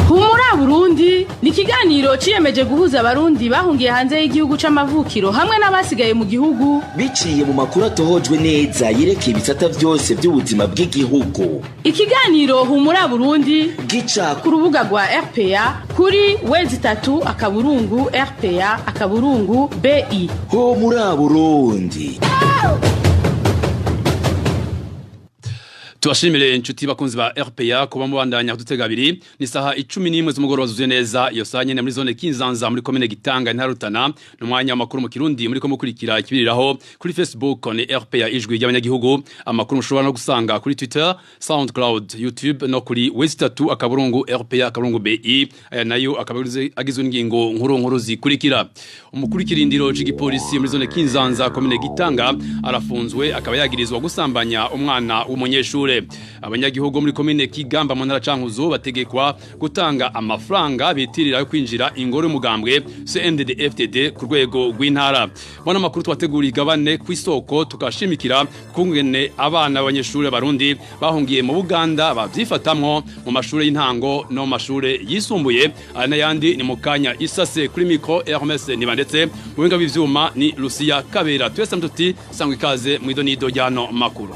Humura Burundi ni ikiganiro ciyemeje guhuza Abarundi bahungiye hanze y'igihugu c'amavukiro hamwe n'abasigaye mu gihugu, biciye mu makuru atohojwe neza yerekeye ibisata vyose by'ubuzima bw'igihugu. Ikiganiro Humura Burundi gica ku rubuga rwa RPA kuri w3.rpa.bi. Ho muri Burundi. Tubashimire inshuti bakunzi ba RPA kuba mubandanya kudutega abiri. Ni saha 11 z'umugoroba zuzuye neza, iyo saha nyene muri zone Kinzanza, muri komine Gitanga, intara Rutana. N'umwanya w'amakuru mu Kirundi muri ko mukurikira ikibiriraho kuri Facebook ni RPA Ijwi ry'Abanyagihugu. Amakuru mushobora no gusanga kuri Twitter, SoundCloud, YouTube no kuri w3.rpa.bi. Aya nayo akaba agizwe n'ingingo nkuru nkuru zikurikira: umukuru w'ikirindiro c'igipolisi muri zone Kinzanza, komine Gitanga, arafunzwe, akaba yagirizwa gusambanya umwana w'umunyeshure. Abanyagihugu muri komine Kigamba mu ntara Cankuzo bategekwa gutanga amafaranga bitirira yo kwinjira ingoro y'umugambwe CNDD-FDD ku rwego rw'intara. Bana makuru twateguriye igabane kw'isoko, tukashimikira kungene abana b'abanyeshure Barundi bahungiye mu Buganda bavyifatamwo mu mashure y'intango no mu mashure yisumbuye. Aya n'ayandi ni mu kanya isase. Kuri micro Hermes Nibandetse, mu binga b'ivyuma ni Lucia Kabera. Twese mtuti sangwa ikaze mw'idonido ryano makuru.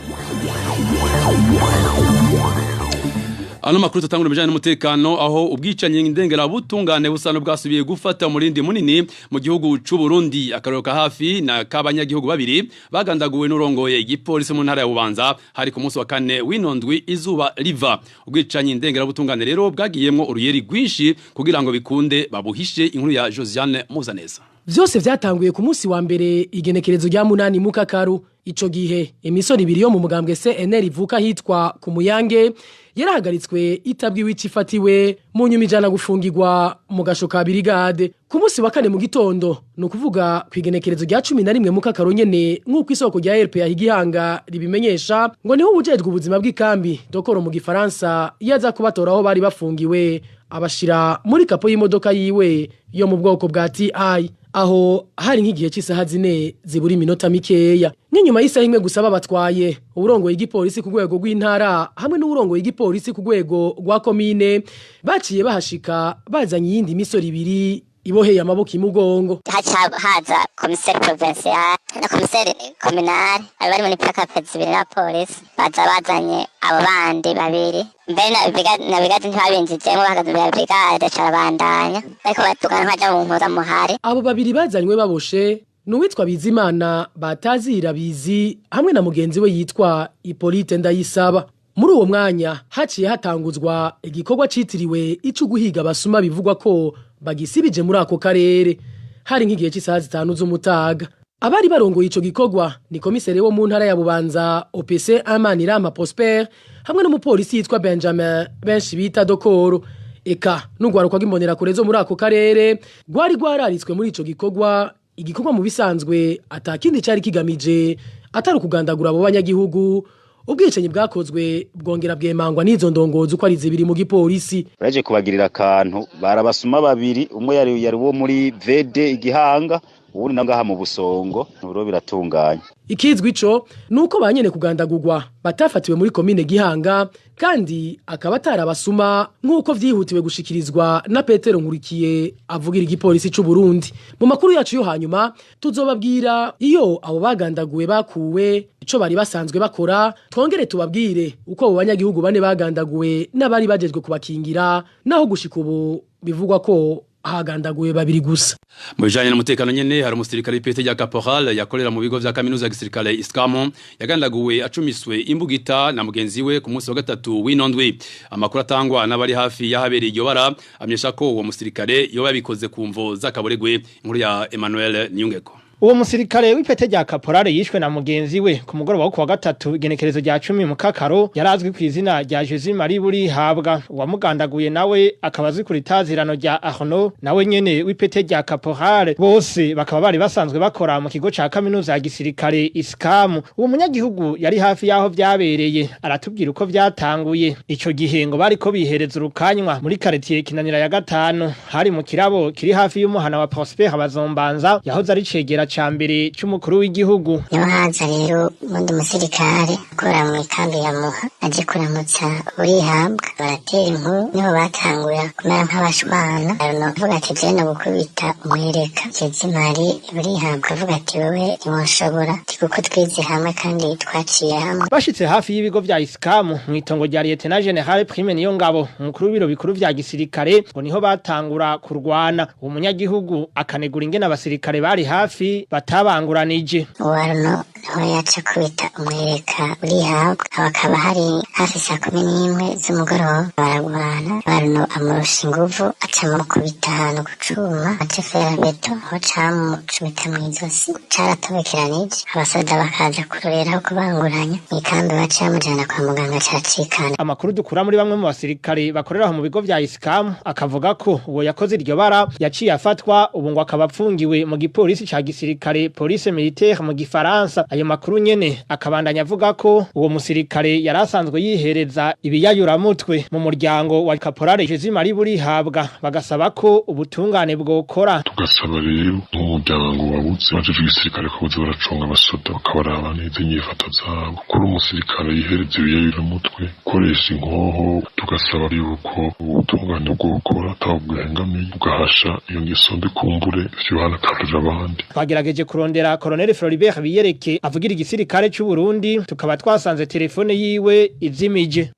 Ano makuru tutangura bijanye n'umutekano, aho ubwicanyi ndengera butungane busa n'ubwasubiye gufata umurindi munini mu gihugu c'u Burundi. Akarero ka hafi na kabanyagihugu babiri bagandaguwe n'urongoye igipolisi mu ntara ya Bubanza, hari ku munsi wa kane w'inondwi izuba riva. Ubwicanyi ndengera butungane rero bwagiyemwo uruyeri rwinshi kugira ngo bikunde babuhishe. Inkuru ya Josiane Muzaneza. Vyose vyatanguye ku munsi wa mbere, igenekerezo rya 8 Mukakaru. Ico gihe imisoro ibiri yo mu mugambwe CNL ivuka hitwa ku Muyange yarahagaritswe, itabwiwe icifatiwe, mu nyuma ijana gufungirwa mu gasho ka brigade. Ku munsi wa kane mu gitondo, ni ukuvuga ku igenekerezo rya 11 Mukakaru nyene, nk'uko isoko rya RPA Igihanga ribimenyesha, ngo niho ubujejwe ubuzima bw'ikambi, dokoro mu Gifaransa, yaza kubatora aho bari bafungiwe, abashira muri kapo y'imodoka yiwe yo mu bwoko bwa TI. Aho hari nk'igihe cy'isaha 4 zibura iminota mikeya. Nk'inyuma y'isaha imwe gusa babatwaye, uburongoye igipolisi ku rwego rw'intara hamwe n'uburongoye igipolisi ku rwego rwa komine baciye bahashika, bazanye iyindi misoro ibiri iboheye amaboko imugongo. Haca haza komiseri provincial na komiseri communal, abo bari muri pick-up zibiri n'abapolisi baza bazanye abo bandi babiri. Mbere na brigade ntibabinjijemwo, bahagaze imbere ya brigade, carabandanya bariko batugana nkaja mu mpuzamuhari. Abo babiri bazanywe baboshe ni uwitwa Bizimana batazira Bizi hamwe na mugenzi we yitwa Hippolyte Ndayisaba. Muri uwo mwanya haciye hatanguzwa igikorwa citiriwe ico guhiga abasuma bivugwa ko bagisibije muri ako karere. Hari nk'igihe cy'isaha 5 z'umutaga. Abari barongoye ico gikorwa ni komiseri wo mu ntara ya Bubanza, OPC Amanirama Prosper, hamwe n'umupolisi yitwa Benjamin benshi bita Dokoro. Eka n'ugwaruka rw'imbonerakure zo muri ako karere rwari rwararitswe muri ico gikorwa. Igikorwa mu bisanzwe atakindi cari kigamije atari ukugandagura abo banyagihugu. Ubwicanyi bwakozwe bwongera bwemangwa n'izo ndongozi uko ari zibiri mu gipolisi. Baje kubagirira akantu, barabasuma babiri, umwe yari wo muri VD Igihanga, uwundi nawe ngaha mu Busongo. Buro biratunganye. Ikizwi ico nuko ba nyene kugandagurwa batafatiwe muri komine Gihanga, kandi akaba atarabasuma nk'uko vyihutiwe gushikirizwa na Petero Nkurikiye avugira igipolisi c'u Burundi. Mu makuru yacu yo hanyuma tuzobabwira iyo abo bagandaguwe bakuwe, ico bari basanzwe bakora, twongere tubabwire uko abo banyagihugu bane bagandaguwe n'abari bajejwe kubakingira, naho gushika ubu bivugwa ko hagandaguwe babiri gusa. Mu bijanye n'umutekano nyene, hari umusirikare w'ipete rya caporal yakorera mu bigo vya kaminuza ya gisirikare Iskamo yagandaguwe acumiswe imbugita na mugenzi we ku munsi wa gatatu w'inondwi. Amakuru atangwa n'abari hafi yahabereye iryo bara amenyesha ko uwo musirikare yoba yabikoze ku mvo z'akaboregwe. Inkuru ya Emmanuel Niyungeko. Uwo musirikare w'ipete rya kaporale yishwe na mugenzi we ku mugoroba wo kuwa gatatu, igenekerezo rya 10 Mukakaro, yarazwi ku izina rya Jésus Marie Burihabwa. Uwamugandaguye nawe akaba azwi ku ritazirano rya Arnaud, nawe nyene w'ipete rya kaporale. Bose bakaba bari basanzwe bakora mu kigo ca kaminuza ya gisirikare Iskamu. Uwo munyagihugu yari hafi y'aho vyabereye aratubwira uko vyatanguye. Ico gihe ngo bariko bihereza urukanywa muri karitiye Kinanira ya gatanu, hari mu kirabo kiri hafi y'umuhana wa Prosper Habazombanza yahoze ari cegera ca mbere c'umukuru w'igihugu. Niho haza rero uwundi musirikare ukora mu ikambi ya Muha aje kuramutsa Burihabwa, baratera inkuru, niho batangura kumera nk'abashwana. Aruno avuga ati jewe nogukubita umwereka Kezimari. Burihabwa avuga ati wewe ntiwoshobora, ati kuko twize hamwe kandi twaciye hamwe. Bashitse hafi y'ibigo vya Iskamu mw'itongo rya Lieutenant General Prime Niyongabo, umukuru w'ibiro bikuru vya gisirikare, ngo niho batangura kurwana. Uwo munyagihugu akanegura ingene abasirikare bari hafi batabanguranije. Uwaruno niho yaca kubita umwereka Urihabwa, aho akaba hari hafi 11:00 z'umugoroba. Baragwana, Aruno amurusha inguvu, aca amukubita ahantu ku cuma aca ferabeto, aho camucumita mw'izosi caratobekeranije. Abasoda bakaza kuroreraho kubanguranya mw'ikambi, baca bamujana kwa muganga caracikana. Amakuru dukura muri bamwe mu basirikare bakorera aho mu bigo vya Iskamu akavuga ko uwo yakoze iryo bara yaciye afatwa, ubu ngo akaba apfungiwe mu gipolisi ca gisirikare, police militaire mu gifaransa. Ayo makuru nyene akabandanya avuga ko uwo musirikare yari asanzwe yihereza ibiyayuramutwe. Mu muryango wa Caporal Jésus Marie Burihabwa bagasaba ko ubutungane bwokora. Tugasaba rero nk'umuryango wabutse abajejwe igisirikare ko boza baracunga abasoda, bakabaraba neza inyifato zabo, kuri umusirikare yihereza ibiyayuramutwe, gukoresha inkoho. Tugasaba yuko ubutungane bwokora ataho bwehengamiye, bugahasha iyo ngeso mbi, kumbure vyohana akarorero abandi. Twagerageje kurondera Colonel Floribert Biyereke avugira igisirikare c'u Burundi, tukaba twasanze telefone yiwe izimije.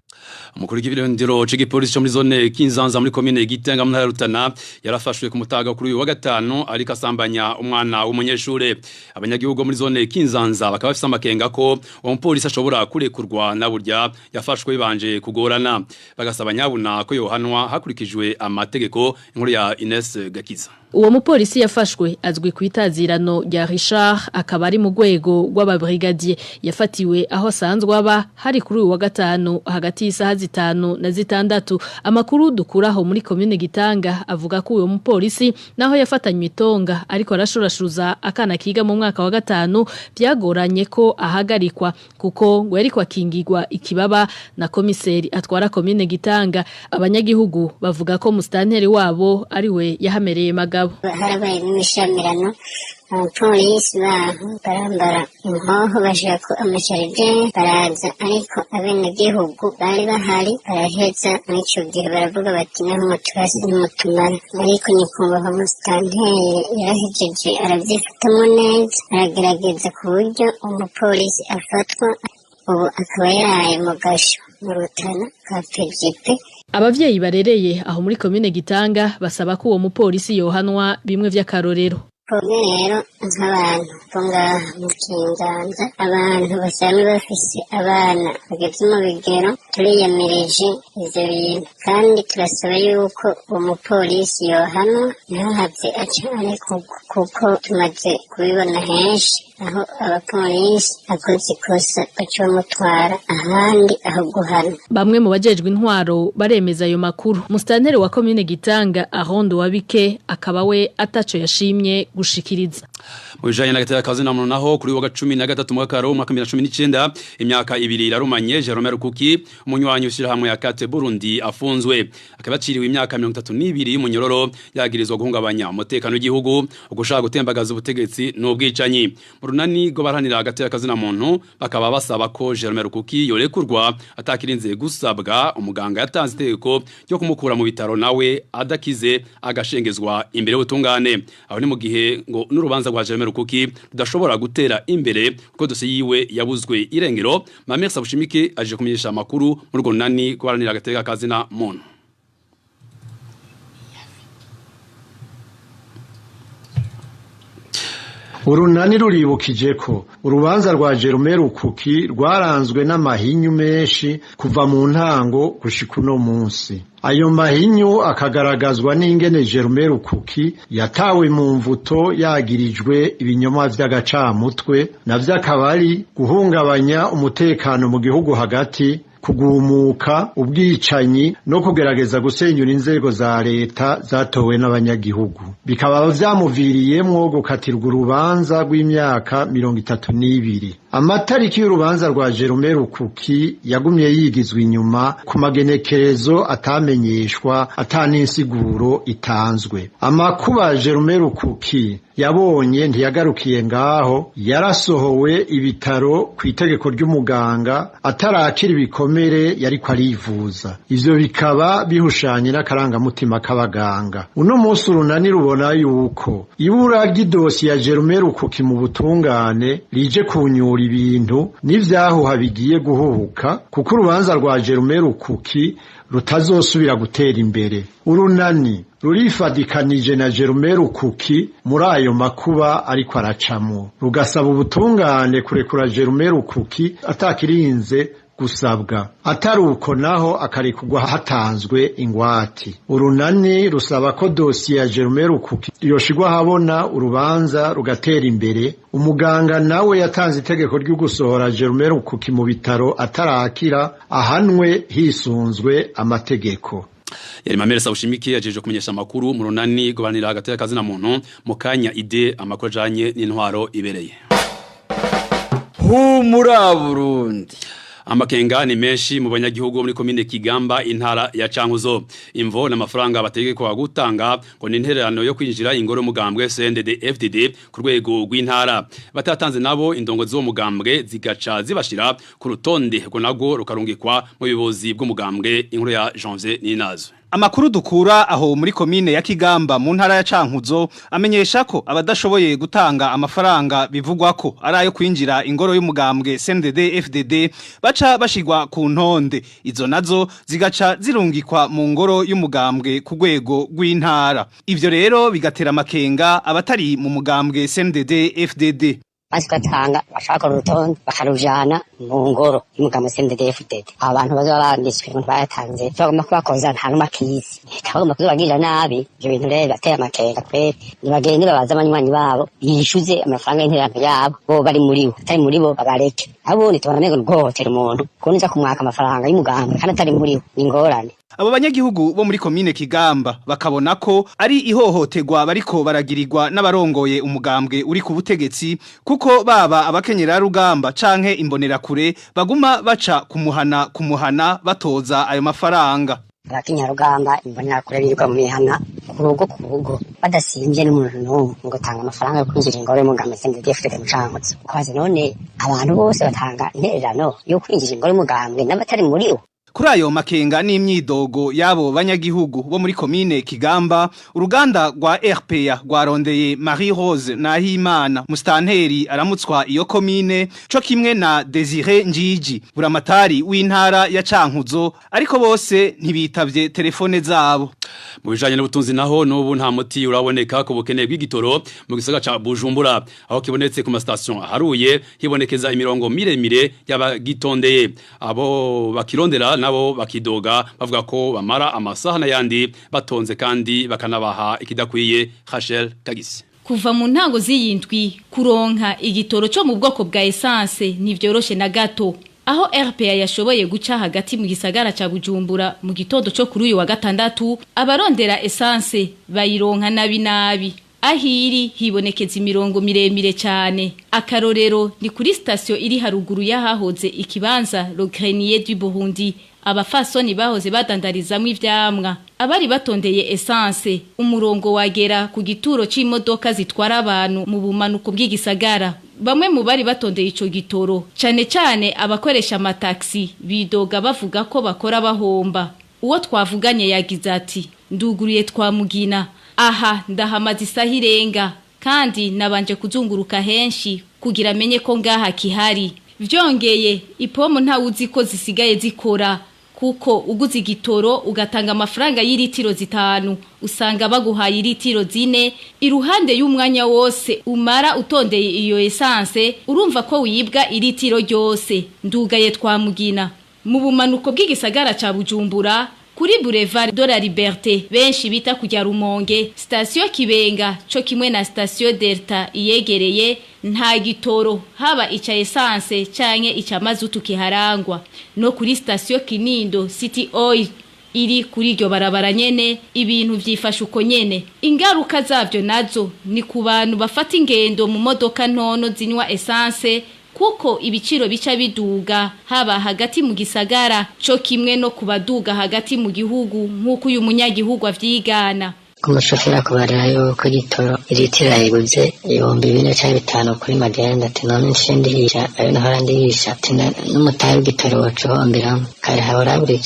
Umukuru w'ibirindiro c'igipolisi co muri zone Kinzanza muri komine Gitenga mu ntara ya Rutana yarafashwe ku mutaga kuri uyu wa gatanu ariko asambanya umwana w'umunyeshure. Abanyagihugu muri zone Kinzanza bakaba bafise amakenga ko uwo mupolisi ashobora kurekurwa na burya yafashwe bibanje kugorana, bagasaba nyabuna ko yohanwa hakurikijwe amategeko. Inkuru ya Ines Gakiza. Uwo mupolisi yafashwe azwi ku itazirano rya Richard, akaba ari mu rwego rw'ababrigadier. Yafatiwe aho asanzwe aba hari kuri uyu wa gatanu hagati y'isaha 5 na 6. Amakuru dukuraho muri commune Gitanga avuga ko uwo mupolisi naho yafatanywe itonga ariko arashurashuza akana kiga mu mwaka wa gatanu, byagoranye ko ahagarikwa kuko ngo yariko akingirwa ikibaba na komiseri atwara commune Gitanga. Abanyagihugu bavuga ko mustanteri wabo ariwe yahamereye magabo. Harabaye n'imishamirano, abapolisi baho barambara inkoho bashirako amasharije baraza, ariko abenegihugu bari bahari baraheza muri ico gihe baravuga bati naho muturasi ntimutumara. Ariko nyakubahwa musitanteri yarahejeje aravyifatamwo neza, aragerageza ku buryo umupolisi afatwa, ubu akaba yaraye mu gasho mu Rutana ka PGP. Abavyeyi barereye aho muri commune Gitanga basaba ko uwo mupolisi yohanwa bimwe vy'akarorero. Twebwe rero nk'abantu bo ngaha mu Kinzanza, abantu basanzwe bafise abana bageze mu bigero, turiyamirije ivyo bintu kandi turasaba yuko uwo mupolisi yohanwa, ntahave aca arekurwa, kuko tumaze kubibona henshi aho abapolisi akoze ikosa baca bamutwara ahandi aho guhana. Bamwe mu bajejwe intwaro baremeza ayo makuru. Mustanteri wa commune Gitanga Arondo Wabike akaba we ataco yashimye gushikiriza. Mu bijanye n'agateka kazi na muntu naho, kuri wa 13 mwaka wa 2019 imyaka 2 irarumanye Jerome Rukuki, umunywanyi w'ishirahamwe ya Kate Burundi, afunzwe, akaba aciriwe imyaka 32 y'umunyororo, yagirizwa guhungabanya umutekano w'igihugu, ugushaka gutembagaza ubutegetsi n'ubwicanyi. Mu runani rwo baranira agateka kazi na muntu bakaba basaba ko Jerome Rukuki yorekurwa atakirinze gusabwa. Umuganga yatanze itegeko ryo kumukura mu bitaro nawe adakize, agashengezwa imbere y'ubutungane. Aho ni mu gihe ngo n'urubanza rwa Jerome Rukuki rudashobora gutera imbere kuko dosiye yiwe yabuzwe irengero. Mamere Sabushimike aje kumenyesha amakuru muri urwo runani rw'abaharanira agateka kazi na muntu. Urunani ruribukije ko urubanza rwa Jerome Rukuki rwaranzwe n'amahinyu menshi kuva mu ntango gushika uno munsi. Ayo mahinyu akagaragazwa n'ingene Jerome Rukuki yatawe mu mvuto yagirijwe ibinyoma vy'agacamutwe, navyo akaba ari guhungabanya umutekano mu gihugu hagati, kugumuka, ubwicanyi no kugerageza gusenyura inzego za leta zatowe n'abanyagihugu. Bikaba vyamuviriyemwo gukatirwa urubanza rw'imyaka 32. Amatariki y'urubanza rwa Jerome Rukuki yagumye yigizwe inyuma ku magenekerezo atamenyeshwa ataninsiguro itanzwe. Amakuba Jerome Rukuki yabonye ntiyagarukiye ngaho, yarasohowe ibitaro ku itegeko ry'umuganga atarakira ibikomere yariko arivuza. Ivyo bikaba bihushanye n'akarangamutima k'abaganga. Uno munsi urunani rubona yuko ibura ry'idosiye ya Jerome Rukuki mu butungane rije kunyura ibintu n'ivyahuha bigiye guhuhuka, kuko urubanza rwa Jerome Rukuki rutazosubira gutera imbere. Urunani rurifadikanije na Jerome Rukuki muri ayo makuba ariko aracamwo, rugasaba ubutungane kurekura Jerome Rukuki atakirinze gusabwa, atari uko naho akarekurwa hatanzwe ingwati. Urunani rusaba ko dosiye ya Jerome Rukuki yoshigwa habona, urubanza rugatera imbere. Umuganga nawe yatanze itegeko ryo gusohora Jerome Rukuki mu bitaro atarakira, ahanwe hisunzwe amategeko. Yari Mamere Sawushimike yajeje kumenyesha amakuru mu runani gobanira hagati y'akazi na muntu mu kanya ide amakuru ajanye n'intwaro ibereye. Humura Burundi. Amakenga ni menshi mu banyagihugu muri komine Kigamba intara ya Cankuzo. Imvo n'amafaranga bategekwa gutanga ngo ni intererano yo kwinjira ingoro mugambwe CNDD FDD ku rwego rw'intara. Batatanze nabo indongo z'uwo mugambwe zigaca zibashira ku rutonde ngo nago rukarungikwa mu buyobozi bw'umugambwe. Inkuru ya Janvier Ninazo. Amakuru dukura aho muri komine ya Kigamba mu ntara ya Cankuzo amenyesha ko abadashoboye gutanga amafaranga bivugwa ko ari ayo kwinjira ingoro y'umugambwe CNDD FDD baca bashigwa ku ntonde, izo nazo zigaca zirungikwa mu ngoro y'umugambwe ku rwego rw'intara. Ivyo rero bigatera amakenga abatari mu mugambwe CNDD FDD. Basi batanga bashaka urutonde bakarujana mu ngoro y'umugambwe CNDD-FDD. Abantu bazoba banditswe ngo bayatanze bagomba kubakoza nta n'umwe akizi, bagomba kuzobagirira nabi. Ivyo bintu rero birateye amakenga kweri. Nibagende babaze abanywanyi babo yishuze amafaranga y'intererano yabo, bo bari muri bo, atari muri bo babareke. Abundi tubona umengo ni guhohotera umuntu kubona uza kumwaka amafaranga y'umugambwe kandi atari muri bo, ni ingorane. Abo banyagihugu bo muri komine Kigamba bakabona ko ari ihohoterwa bariko baragirirwa n'abarongoye umugambwe uri ku butegetsi, kuko baba abakenyera rugamba canke imbonerakure baguma baca kumuhana kumuhana batoza ayo mafaranga. Abakenyera imbonerakure birirwa mu mihana ku rugo ku rugo badasimvye n'umuntu n'umwe ngo tanga amafaranga yo kwinjira ingoro y'umugambwe CNDD-FDD mu Cankuzo. Ukabaza none abantu bose batanga intererano yo kwinjira ingoro y'umugambwe n'abatari muri wo. Kuri ayo makenga n'imyidogo y'abo banyagihugu bo muri komine Kigamba, uruganda rwa RPA rwarondeye Marie Rose Nahimana mustanteri aramutswa iyo komine, co kimwe na Desire Njiji buramatari w'intara ya Cankuzo, ariko bose ntibitavye telefone zabo. Mu bijanye n'ubutunzi naho n'ubu nta muti uraboneka ku bukene bw'igitoro mu gisagara ca Bujumbura, aho kibonetse ku ma station aharuye hibonekeza imirongo miremire y'abagitondeye. Abo bakirondera nabo bakidoga bavuga ko bamara amasaha n'ayandi batonze kandi bakanabaha ikidakwiye. Rachel Kagisi. Kuva mu ntango z'iyindwi kuronka igitoro cyo mu bwoko bwa essence ntivyoroshe na gato. Aho RPA yashoboye guca hagati mu gisagara ca Bujumbura mu gitondo cyo kuri uyu wa gatandatu, abarondera essence bayironka nabi nabi. Ahiri hibonekeza imirongo miremire cyane. Akarorero ni kuri station iri haruguru y'ahahoze ikibanza Le Grenier du Burundi, abafasoni bahoze badandarizamwo ivyamwa. Abari batondeye essence, umurongo wagera ku gituro c'imodoka zitwara abantu mu bumanuko bw'igisagara. Bamwe mu bari batondeye ico gitoro, cane cane abakoresha amataxi, bidoga bavuga ko bakora bahomba. Uwo twavuganye yagize ati: "Nduguriye twamugina aha ndahamaze isaha irenga, kandi nabanje kuzunguruka henshi kugira amenye ko ngaha kihari. Vyongeye ipomo ntawuzi ko zisigaye zikora, kuko uguze igitoro ugatanga amafaranga y'iritiro 5 usanga baguhaye iritiro 4 iruhande y'umwanya wose umara utondeye iyo essence, urumva ko wibwa iritiro ryose. Ndugaye twamugina." Mu bumanuko bw'igisagara ca Bujumbura kuri Boulevard de la Liberté benshi bita kujya Rumonge, station Kibenga co kimwe na station Delta iyegereye nta gitoro, haba ica essence canke ica mazutu kiharangwa. No kuri station Kinindo City Oil iri kuri iryo barabara nyene ibintu vyifashe uko nyene. Ingaruka zavyo nazo ni ku bantu bafata ingendo mu modoka ntono zinywa essence Kuko ibiciro bica biduga haba hagati mu gisagara co kimwe no kubaduga hagati mu gihugu nk'uko uyu munyagihugu avyigana. Umushoferi akubarira yuko igitoro iritiro yayiguze 4000 canke 5,000 kuri magenda, ati none nce ndihisha ayo nahora ndihisha, ati n'umutahe w'igitoro wocohomberamwo. Kare hahora habura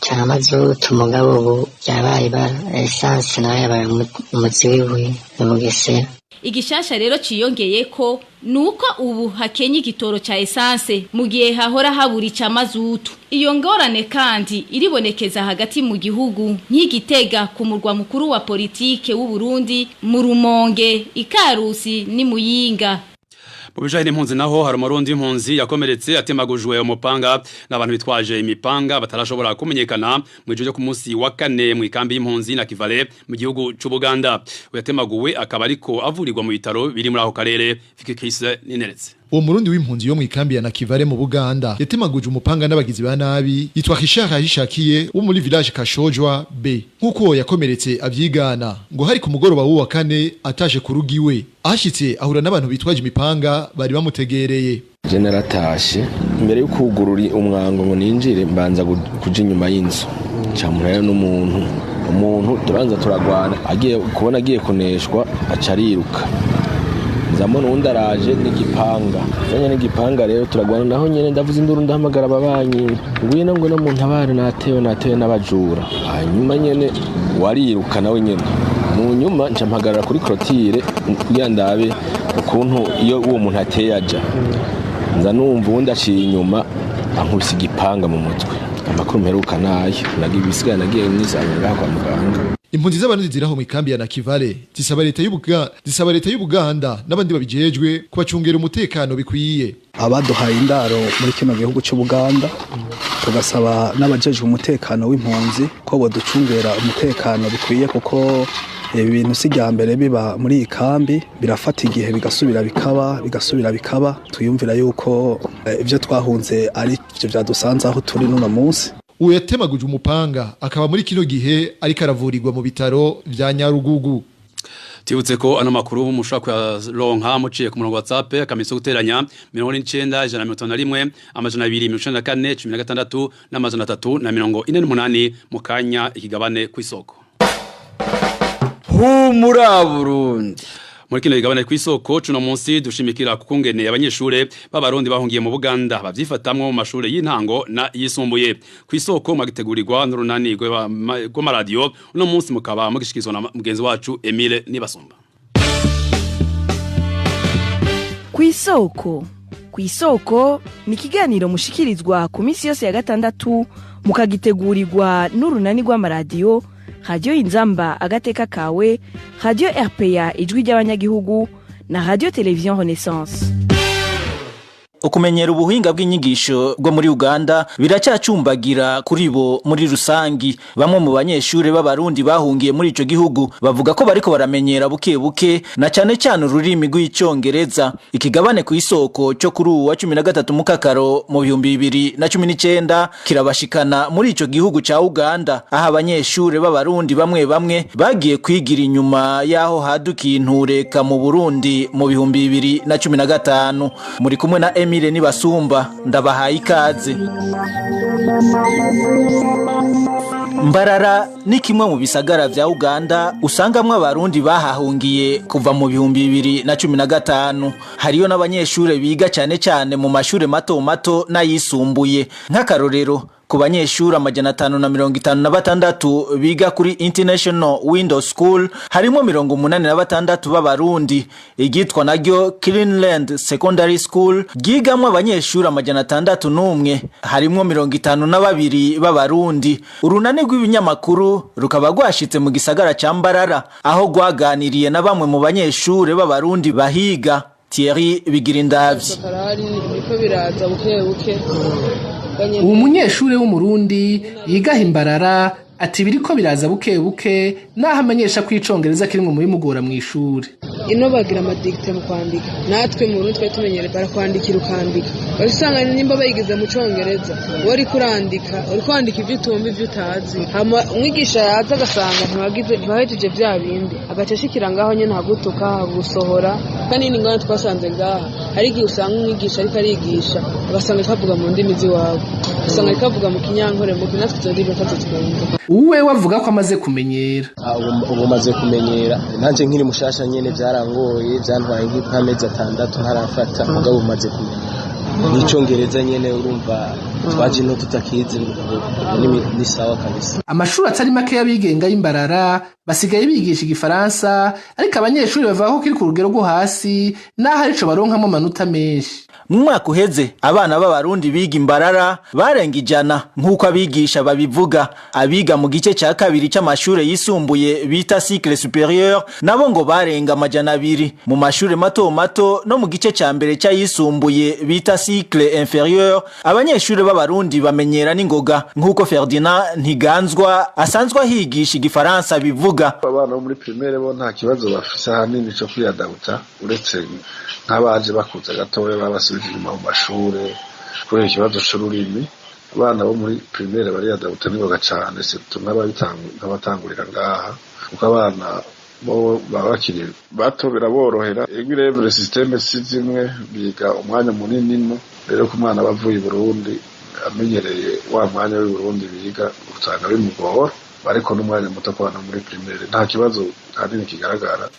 ca mazutu, mugabo ubu vyabaye ibara, esanse nayo yabaye umuzi w'ibuye mu Bugesera. Igishasha rero ciyongeye ko nuko ubu hakenye igitoro ca essence mu gihe hahora habura ica mazutu. Iyo ngorane kandi iribonekeza hagati mu gihugu nk'Igitega ku murwa mukuru wa politike w'u Burundi, mu Rumonge, Ikarusi ni Muyinga. Mu bijanye n'impunzi naho hari umurundi w'impunzi yakomeretse atemagujwe umupanga n'abantu bitwaje imipanga batarashobora kumenyekana mu ijoro ryo ku munsi wa kane mu ikambi y'impunzi na Kivale mu gihugu c'u Buganda. Uyatemaguwe akaba ariko avurirwa mu bitaro biri muri ako karere. Fike Chris Nineretse. Uwo murundi w'impunzi yo mu ikambi ya Nakivale mu Buganda yatemaguje umupanga n'abagizi ba nabi yitwa Richard Ahishakiye wo muri village Kashojwa B. Nkuko yakomeretse avyigana ngo hari ku mugoroba w'uwa kane atashe ku rugo iwe, ahashitse ahura n'abantu bitwaje imipanga bari bamutegereye. Je naratashe imbere yo kugurura umwango ngo ninjire, mbanza kuja inyuma y'inzu camurayo n'umuntu, umuntu turanza turagwana, agiye kubona agiye kuneshwa aca ariruka, nzamona uwundi araje n'igipanga, zanye n'igipanga rero turagwana naho nyene, ndavuze induru ndahamagara ababanyi, ngwino ngwino mu ntabare, natewe natewe n'abajura. Hanyuma nyene wariruka nawe nyene, mu nyuma nca mpagarara kuri clôture kugira ndabe ukuntu iyo uwo muntu ateye aja, nza numva uwundi aciye inyuma ankubise igipanga mu mutwe. Amakuru mperuka nayo nagiye ibisigaye nagiye nisanga ngaha kwa muganga. Impunzi z'abarundi ziraho mu ikambi ya Nakivale zisaba leta y'Ubuganda, zisaba leta y'Ubuganda n'abandi babijejwe kubacungera umutekano bikwiye. Abaduhaye indaro muri kino gihugu cy'Ubuganda, tugasaba n'abajejwe umutekano w'impunzi ko boducungera umutekano bikwiye, kuko ibi bintu si irya mbere biba muri iyi kambi, birafata igihe bigasubira bikaba, bigasubira bikaba. Tuyumvira yuko ibyo twahunze ari byo byadusanze aho turi n'uno munsi. Uwo yatemaguje umupanga akaba muri kino gihe ariko aravurirwa mu bitaro vya Nyarugugu. Tibutse ko ano makuru mushobora kuyaronka muciye ku murongo wa WhatsApp akamiso guteranya 99 151 294 16 na 348 mu kanya ikigabane kw'isoko. Humura Burundi. Muri kino kigabane kw'isoko cuno munsi dushimikira kukungene abanyeshure b'abarundi bahungiye mu Buganda bavyifatamwo mu mashure y'intango na yisumbuye. Kw'isoko mwagitegurirwa n'urunani rw'amaradiyo, uno munsi mukaba mugishikizwa na mugenzi wacu Emile Nibasumba. Kw'isoko, kw'isoko ni ikiganiro mushikirizwa ku minsi yose ya gatandatu, mukagitegurirwa n'urunani rw'amaradiyo Radio Inzamba agateka kawe, Radio RPA ijwi ry'abanyagihugu na Radio Television Renaissance. Ukumenyera ubuhinga bw'inyigisho bwo muri Uganda biracyacumbagira kuri bo muri rusangi. Bamwe mu banyeshure b'abarundi bahungiye muri ico gihugu bavuga ko bariko baramenyera buke buke, na cyane cyane ururimi rw'icongereza. Ikigabane ku isoko cyo kuri uwa 13 mukakaro mu 2019 kirabashikana muri ico gihugu ca Uganda, aho abanyeshure b'abarundi bamwe bamwe bagiye kwigira inyuma yaho hadukiye intureka mu Burundi mu 2015. Muri kumwe na Emile Nibasumba, ndabahaye ikaze. Mbarara ni kimwe mu bisagara vya Uganda usangamwo abarundi bahahungiye kuva mu 2015. Hariyo n'abanyeshure biga cyane cyane mu mashure mato mato n'ayisumbuye. Nk'akarorero, ku banyeshuri 556 biga kuri International Windows School harimo 86 b'abarundi. Igitwa naryo Cleanland Secondary School ryigamwo abanyeshuri 601 harimo 52 b'abarundi. Urunani rw'ibinyamakuru rukaba rwashitse mu gisagara ca Mbarara, aho rwaganiriye na bamwe mu banyeshure b'abarundi bahiga. Thierry Bigirindavyi. Uwo munyeshure w'umurundi yigaha Imbarara ati biriko biraza buke buke, naho amenyesha ko icongereza kirimwo mu bimugora mw'ishure. Ino bagira amadictée mu kwandika, natwe mu Burundi twari tumenyere barakwandikira ukandika, usanga nimba bayigize mu congereza wowe uriko urandika, uriko wandika ivyo utumva ivyo utazi, hama umwigisha yaza agasanga ntiwagize ntiwahejeje vya bindi, agaca ashikira ngaho nyene ahagutuka ahagusohora. Kandi ni ingorane twasanze ngaha, hari igihe usanga umwigisha ariko arigisha ugasanga ariko avuga mu ndimi z'iwabo, usanga ariko avuga mu kinyankore, mu natwe izo ndimi ntazo twumva. Uwe wavuga ko amaze kumenyera. Ubu maze kumenyera, nanje nkiri mushasha nyene byarangoye, byantwaye nk'amezi 6 ntarafata, mugabo umaze kumenyera. N'icongereza nyene urumva twaje no tutakizi, ni sawa kabisa. Amashuri atari make y'abigenga y'imbarara basigaye bigisha igifaransa, ariko abanyeshuri bavuga ko kiri ku rugero rwo hasi naho arico baronkamo amanota menshi. Mu mwaka uheze abana b'abarundi biga imbarara barenga 100 nk'uko abigisha babivuga. Abiga mu gice ca kabiri c'amashure yisumbuye bita cycle supérieur nabo ngo barenga 200. Mu mashure mato mato no mu gice ca mbere c'ayisumbuye bita cycle inférieur abanyeshure b'abarundi bamenyera n'ingoga, nk'uko Ferdinand Ntiganzwa asanzwe ahigisha igifaransa bivuga. Abana bo muri primaire bo nta kibazo bafise ahanini co kwiyadabuta, uretse nk'abaje bakuze gatoya babasubije inyuma mu mashure kubera ikibazo c'ururimi. Abana bo muri primaire bariyadabuta n'ingoga cane, surtout nk'abatangurira ngaha, kuko abana bo baba bakiri bato biraborohera. Ego système si zimwe, biga umwanya munini no rero ku mwana bavuye i Burundi amenyereye wa mwanya w'i Burundi biga usanga bimugora, ariko n'umwanya muto ku bana muri primaire nta kibazo ahanini kigaragara.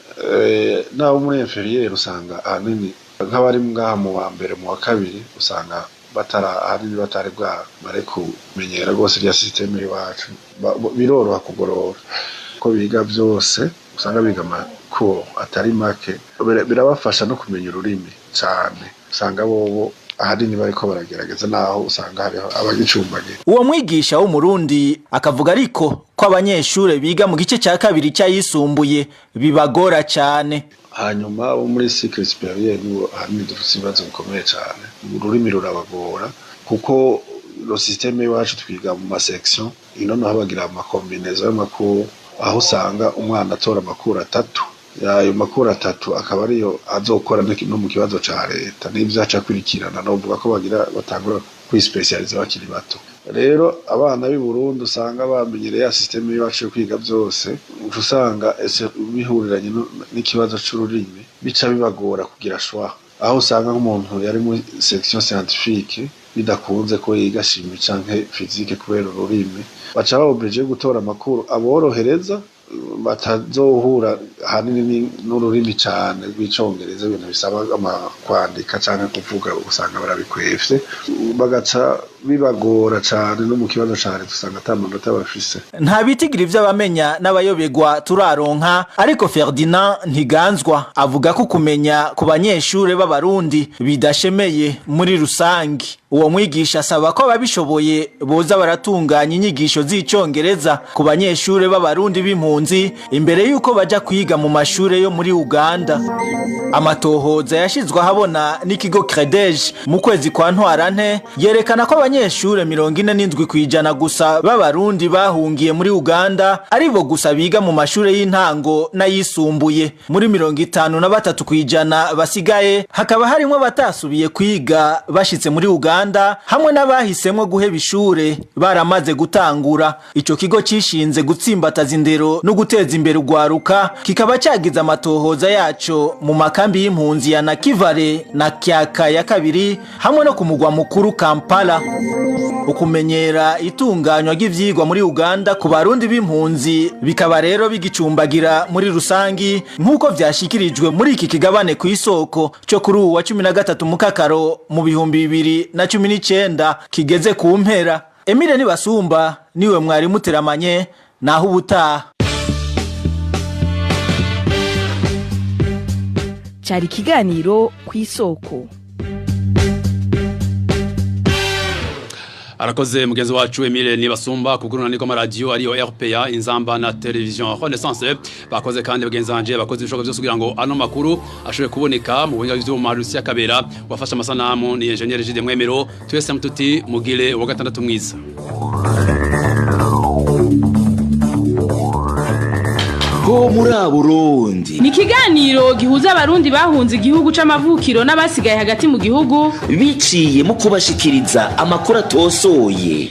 Naho muri inférieur usanga ahanini nk'abari ngaha mu wa mbere mu wa kabiri usanga batara ahanini batari bwamare kumenyera rwose rya système y'iwacu, biroroha kugorora ko biga byose, usanga biga amakuru atari make, birabafasha no kumenya ururimi cane, usanga bobo ahanini bariko baragerageza naho usanga hariho abagicumbagira. Uwo mwigisha w'umurundi akavuga ariko ko abanyeshure biga mu gice ca kabiri c'ayisumbuye bibagora cane. Hanyuma bo muri cycle supérieur nibo ahanini dufise ibibazo bikomeye cane, ururimi rurabagora kuko lo système iwacu twiga mu ma section, ino naho bagira ama combinaison y'amakuru, aho usanga umwana atora amakuru 3, ayo makuru 3 akaba ariyo azokora no mu kibazo ca leta n'ivyo aca akurikirana. Novuga ko bagira batangura kwispecializa bakiri bato. Rero abana b'i Burundi usanga bamenyereye ya système y'iwacu yo kwiga byose, usanga bihuriranye n'ikibazo c'ururimi bica bibagora kugira choix, aho usanga nk'umuntu yari muri section scientifique bidakunze ko yiga chimie canke physique kubera ururimi, baca baoblige gutora amakuru aborohereza batazohura ahanini n'ururimi cane rw'icongereza, ibintu bisaba kwandika canke kuvuga usanga barabikwevye, bagaca bibagora cane no mu kibazo ca leta usanga ata manota bafise. Nta bitigira ivy'abamenya n'abayobegwa turaronka, ariko Ferdinand Ntiganzwa avuga ko kumenya ku banyeshure b'abarundi bidashemeye muri rusangi. Uwo mwigisha asaba ko ababishoboye boza baratunganya inyigisho z'icongereza ku banyeshure b'abarundi b'impunzi imbere yuko baja kwiga mu mashure yo muri Uganda. Amatohoza yashizwe ahabona n'ikigo Credege mu kwezi kwa Ntwarante yerekana ko abanyeshure 47% gusa b'abarundi bahungiye muri Uganda aribo gusa biga mu mashure y'intango n'ayisumbuye. Muri 53% basigaye hakaba harimwo batasubiye kwiga bashitse muri Uganda, hamwe n'abahisemwo guheba ishure baramaze gutangura. Ico kigo cishinze gutsimbataza indero no guteza imbere ugwaruka kikaba cagize amatohoza yaco mu makambi y'impunzi ya Nakivale na Kyaka ya kabiri hamwe no ku mugwa mukuru Kampala. Ukumenyera itunganywa ry'ivyigwa muri Uganda ku barundi b'impunzi bikaba rero bigicumbagira muri rusangi, nk'uko vyashikirijwe muri iki kigabane ku isoko cyo kuri uwa 13 mukakaro mu 2019 kigeze ku mpera. Emile Nibasumba niwe mwari muteramanye naho ubutaha. Cari ikiganiro ku isoko. Arakoze mugenzi wacu Emile Nibasumba kuguruna niko radio ariyo RPA Inzamba na Television Renaissance. Bakoze kandi bagenzi banje bakoze ibishoboka byose kugira ngo ano makuru ashobore kuboneka mu buhinga bw'ivyuma. Rusiya Kabera wafashe amasanamu ni Engineer Jide Mwemero. Twese mututi mugire wa gatandatu mwiza. Ho muri Burundi ni ikiganiro gihuza abarundi bahunze igihugu c'amavukiro n'abasigaye hagati mu gihugu biciye mu kubashikiriza amakuru atosoye.